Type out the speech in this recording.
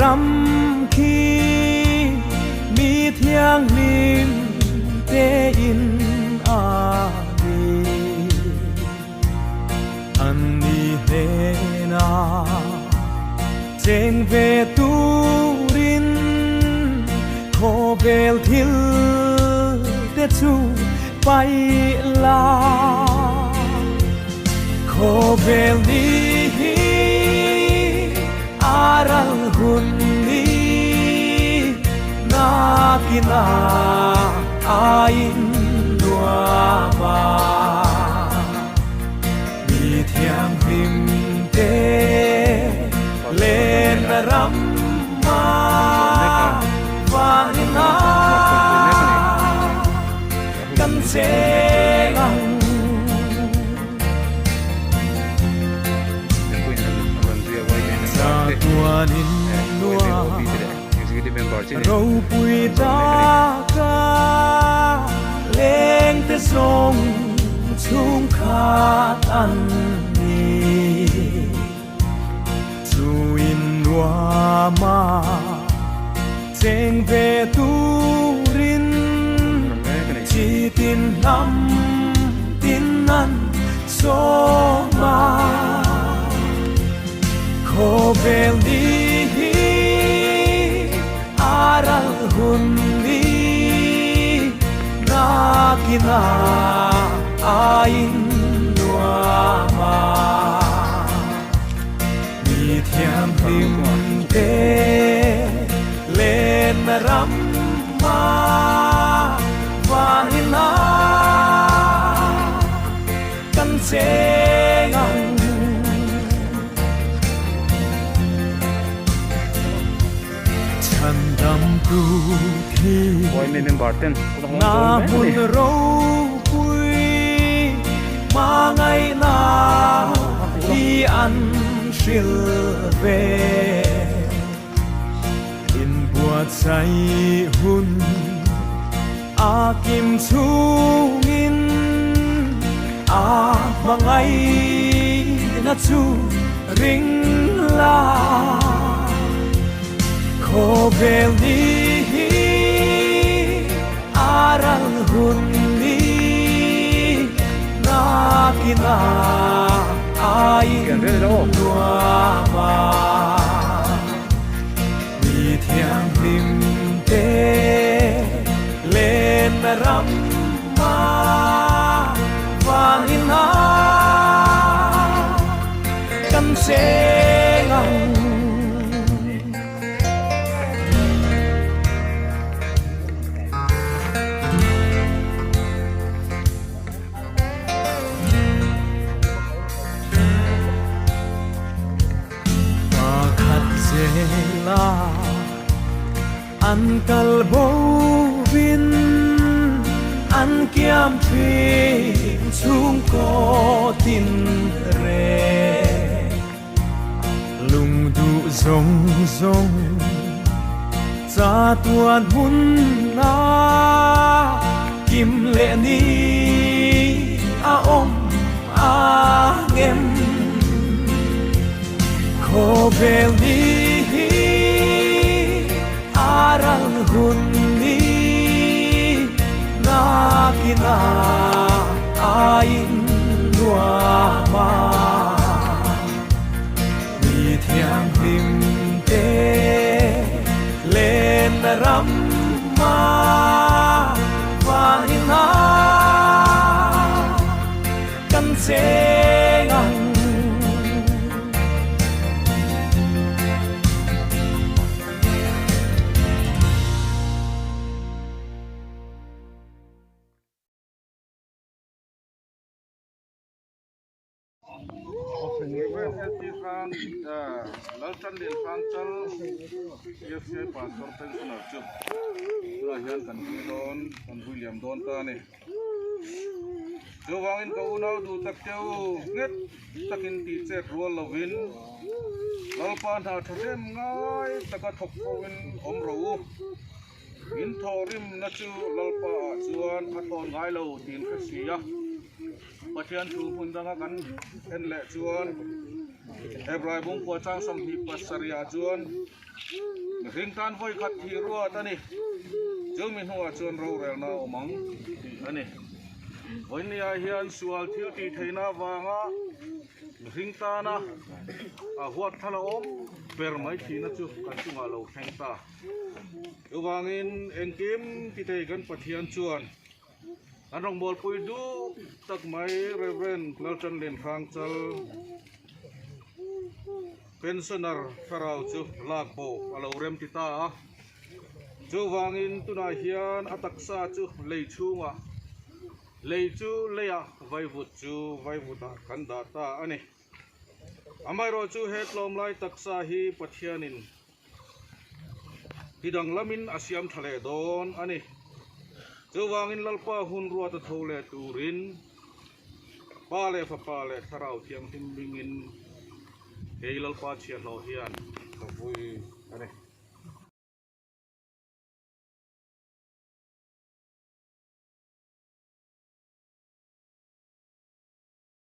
ram khi mi thianghlim te in a ni. An ni hnena cheng ve turin khawvel thil te chu paih la. Khawvel ni hi a ral hun ni nakina a in nuam a. Mi thianghlim te len ram a vangin a kan cheng ang. Chatuanin nuam ropui taka lengte zawng chhungkhat an ni. Chuin nuama cheng ve turin chi tin hnam tin an sawm a. Khawvel ni hi a ral hun ni nakina a in nuam a. Mi thianghlim te len ram a vangin a kan cheng ang. Chhandamtu thi na hmun ropui hmangaihna hi an hril ve. Inbuatsaih hun a kim chhungin a hmangaihna chu ring la. Khawvel ni hi a ral hun ni nakina a in nuam a. Mi thianghlim te len ram a vangin a kan cheng ang. Pakhat zela an kal bo vin an kiam thin chhungkaw tin reng. Lungduh zawng zawng chatuan hmun a kim leh ni a awm ang em? Khawvel ni hi a ral hun ni nakina a in nuam a. Mi thianghlim te len ram a vangin a kan cheng ang. Laltanlian Hrangchal PFCI Pastor Pensioner chu tunah hian kan vui dawn kan vui liam dawn ta a ni. Chuvangin ka unau duh tak che u nghet takin tih chet rual lovin Lalpa hna tha hnem ngai taka thawk fo in awm rawh u. In thawhrimna chu Lalpa ah chuan a thawn ngai lo tiin hre si a. Pathian thu hmun danga kan en leh chuan. Hebrai bungkua chang 27 ah chuan mihring tan vawi khat thih ruat a ni. Chumi hnuah chuan rorelna a awm ang tih a ni. Vawinia hian sual thil tih theihna avanga mihring tana a huat thal a awm ber mai thihna chu kan chungah lo thleng ta. Chuvangin engkim ti thei kan Pathian chuan an rawngbawlpui duh tak mai Rev. Laltanlin Hrangchal Pensioner thlarau chu lak bo a lo rem ti ta a. Chuvangin tunah hian a taksa chu lei chhungah lei chu leiah vaivut chu vaivutah kan dah ta a ni. Amaherawhchu he tlawmlai taksa hi Pathianin ti danglamin a siam tha leh dawn a ni. Chuvangin Lalpa hun ruat a tho leh turin Pa leh Fapa leh Thlarau Thianghlim hmingin kei Lalpa chhiahhlawh hian ka vui a ni.